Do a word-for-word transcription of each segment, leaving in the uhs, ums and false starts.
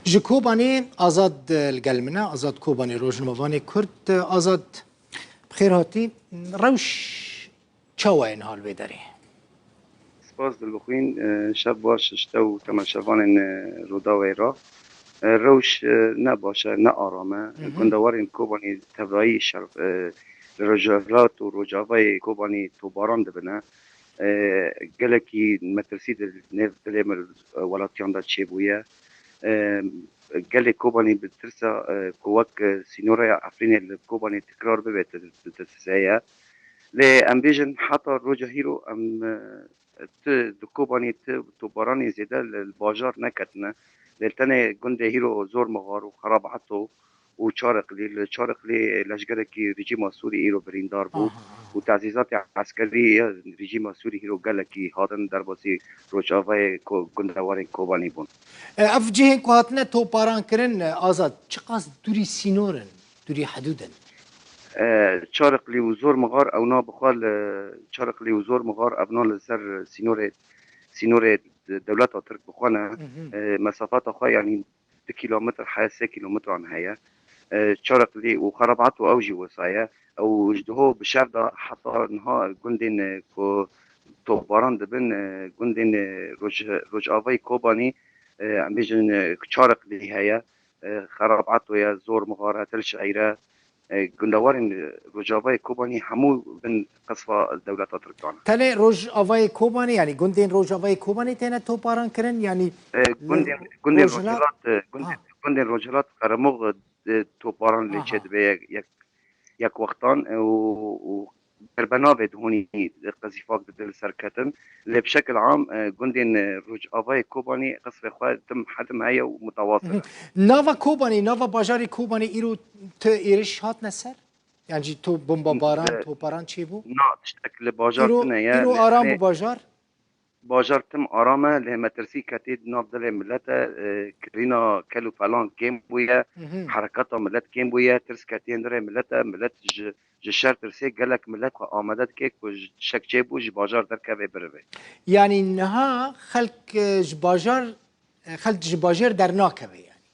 Ji Kobanê Azad, e, li gel min e. Azad Kobanê, rojnamevanê Kurd. E, Azad, bi xêr hatî. Rewş çawa ye niha li wê derê? Spas dilbixwîn, e, şev baş ji te û temaşevanên, e, Rûdawê re. E, rewş, e, ne baş e, ne aram e. Hı hı. Gundewarên Kobanê tevrayî şer, e, li rojhilat û rojavayê Kobanê topbaran dibine. E, gelekî metirsî di nêv dilê me, e, welatiyan de çêbûye. E, gelê Kobanê bi tirsa, e, ku wek, e, sînoraya Efrînê li Kobanê tikrar bibe, ti-, ti-, tirse ye. Lê em bêjin heta roja hîro em, e, ti di Kobanê ti topbaranê zêde li, li bajar neketine. Lê tenê gundê hîro Zor Mixar û Xerab Eto û Çariqlî, li Çariqlî leşgerekî rejîma Sûrî îro birîndar bû Aha, aha. û tezîzatê eskerî ya rejîma Sûrî hîro gelekî hatin derbasî rojavayê ko-, gundewarên Kobanî bûn. E, ev cihên ku hatine toparan kirin, e, Azad, çiqas dûrî sînor in, dûrî hidûd in? E, Çariqlî û Zor Mixar, ewna bi xwe li Çariqlî û Zor Mixar, evna li ser sînorê, sînorê dewleta Tirk bi xwe ne. Mhm. E, mesafeta xwe, yanî, du kilometr heye, sê kilometran heye. E, Çariqlî û Xerabat û ew jî wisa ye. Ew ji diho bi şev de heta niha gundên, e, ku topbaran dibin, e, gundên, e, roj-, Rojavayê Kobanî, e, em bêjin, e, Çariqlî heye, e, Xerabat ye, Zor Mixar e, Til Şeîr e, e, gundewarên, e, Rojavayê Kobanî hemû bin qisfa dewleta Tirkan e. Tenê Rojavayê Kobanê, yanî gundên Rojavayê Kobanê têne toparan kirin, yanî E, li gundên, gundên Rojhilat? Rojhilat, e, gundên, Ha. gundên Rojhilat Qeremox, e, toparan lê Aha. çêdibe yek, yek, yek wextan, e, û, û derbenavê dihonî qezîfak dide li ser ketin. Lê bi şekil am, e, gundên, e, Rojavayê Kobanî qisfê xwe tim hedim heye û mutewasir Hı hı. e. Nava Kobanê, nava bajarê Kobanê îro tu êriş hatine ser? Yan jî to bombabaran, E, toparan çêbû? Na, tiştek li bajar Îro, tune ye, îro lê aram tenê bû bajar? Bajar tim aram e, lê metirsî ketî di nav dilê milet e, e, kirîna kel û pelan kêm bûye, Hı hı. hereketa milet kêm bûye, tirs ketiye dilê milet e, milet ji, ji şer tirsê, gelek milet xwe amade dike ku ji şek çêbû ji bajar derkeve birive. Yanî niha xelk, e, ji bajar, e, xelk ji bajêr dernakeve yanî.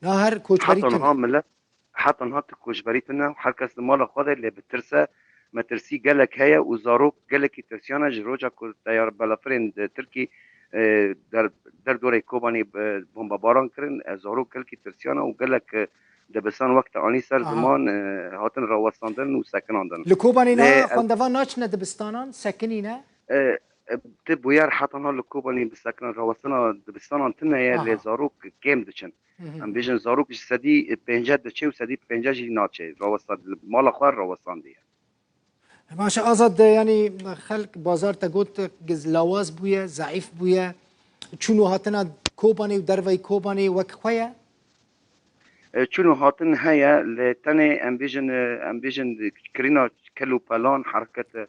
Niha her koçberî Heta tune. niha milet, heta niha tu koçberî tune, her kes li mala xwe de, lê bi tirs e, metirsî gelek heye û zarok gelekî tirsiyane ji roja ku teyar belafirên di Tirkî, e, der, derdorê Kobanê, e, bombebaran kirin, e, zarok gelekî tirsiyane û gelek, e, dibistan wek te anî ser Aha. ziman, e, hatin rawestandin û sekinandin. Li Kobanê Lê niha ev xwendevan naçine dibistanan, sekinîne? E, e, ti bûyer heta niha li Kobanê bi sekinan rawestina dibistanan tune ye, Aha. lê zarok kêm diçin. Hı hı. Em bêjin zarok ji sedî pênceh diçe û sedî pênceh jî naçe. Rawestan, mala xwe rawestandiye. Baş e, Azad, yanî xelk bazar te got giz lawaz bûye, zeîf bûye. Çûn û hatina Kobanê û derveyî Kobanê wek xwe ye? E, çûn û hatin heye, lê tenê em bêjin, e, em bêjin kirîna kel û pelan, hereket, e,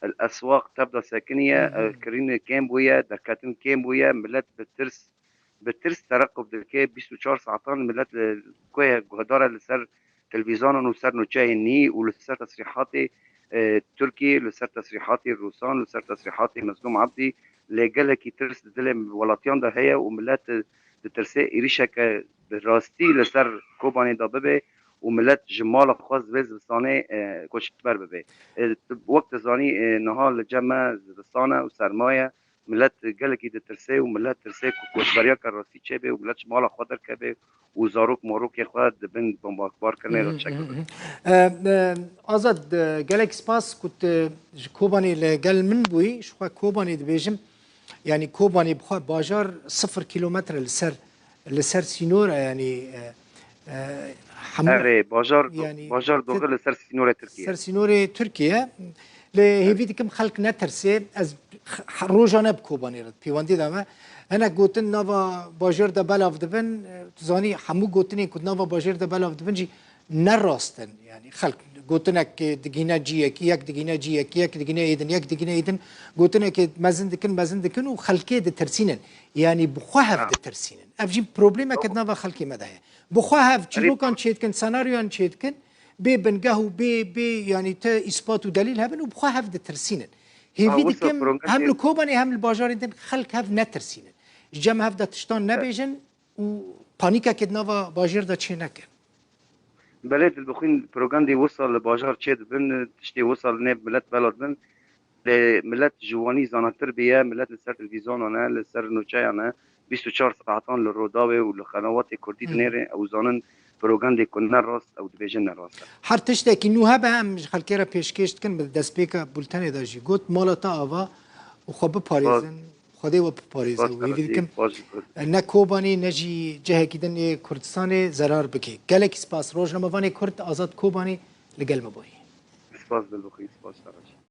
el eswaq tevda sekiniye, Hı hı. e, kirîn kêm bûye, derketin kêm bûye, milet bi tirs, bi tirs terequb dike, bîst û çar saetan milet li ku ye guhdar e li ser televîzanan û ser nûçeyên nî û li ser tesrîhatê, e, Tirkiyê, li ser tesrîhatê Rûsan, li ser tesrîhatê Mezlûm Ebdî, lê gelekî tirs di dilê welatiyan de heye û milet, e, ditirse êrîşeke bi rastî li ser Kobanê de bibe û milet ji mala xwe vê zivistanê, e, koçber bibe. E, wek tu zanî, e, niha li cem me zivistan e û serma ye. Milet gelekî ditirse û milet tirse ku koçberiyeke rastî çêbe û milet ji mala xwe derkeve û zarok morokê xwe di bin bombardibarkirinê de Hı hı, çêkirine. hı hı. E, e, Azad, e, gelek spas ku tu ji Kobanê li gel min bûyî. Ji xwe Kobanê dibêjim. Yanî Kobanê bi xwe bajar sifir kilometre li ser, li ser sînor e, yanî, e, e, hemû Erê, bajar, yanî bajar ti doxi li ser sînorê Tirkiye. Ser sînorê Tirkiye. Lê Evet. hêvî dikim xelk netirse. Ez x-, rojane bi Kobanê re pêwendî de me. Hinek gotin nava bajêr de belav dibin. E, tu zanî hemû gotinên ku nava bajêr de belav dibin jî ne rast in. Yanî xelk gotinek digihîne ciyekî, yek digihîne ciyekî, yek digihîne êdin, yek digihîne êdin. Gotinekê mezin dikin, mezin dikin û xelkê ditirsînin. Yanî bi xwe hev Ha. ditirsînin. Ev jî problemeke Tamam. di nava xelkê me de heye. Bi xwe hev Erê, çîrokan çêdikin, senaryoyan çêdikin, bê bingeh û bê, bê, yanî ti îspat û delîl hebin û bi xwe hev ditirsînin. Ha, Hêvî wisa dikim, problem hem tê. li Kobanê hem li bajarên din xelk hev netirsînin. Ji cem hev de tiştan E- nebêjin û Panîkekê di nava bajêr de çê neke. Belê, dilbixwîn, propagandê wisa li bajar çêdibin, tiştê wisa li nêv milet bela dibin. Lê milet ji wanî zanatir bûye, milet li ser televîzyonan e, li ser nûçeyan e, bîst û çar saetan li Rûdawê û li qenawatê kurdî dinêrin, ew zanin propagandê ku ne rast, ew dibêjin ne rast e. Her tiştekî nû hebe em ji xelkê re pêşkêş dikin, bi destpêka bultenê de jî got, mala te ava û xwe biparêzin, Xwedê we biparêze û hêvî dikim. Ne Kobanî, ne jî cihekî din ê Kurdistanê zerar bike. Gelekî spas. Rojnamevanê Kurd Azad Kobanî li gel me bûye. Spas dilbixwîn, spas Serhac.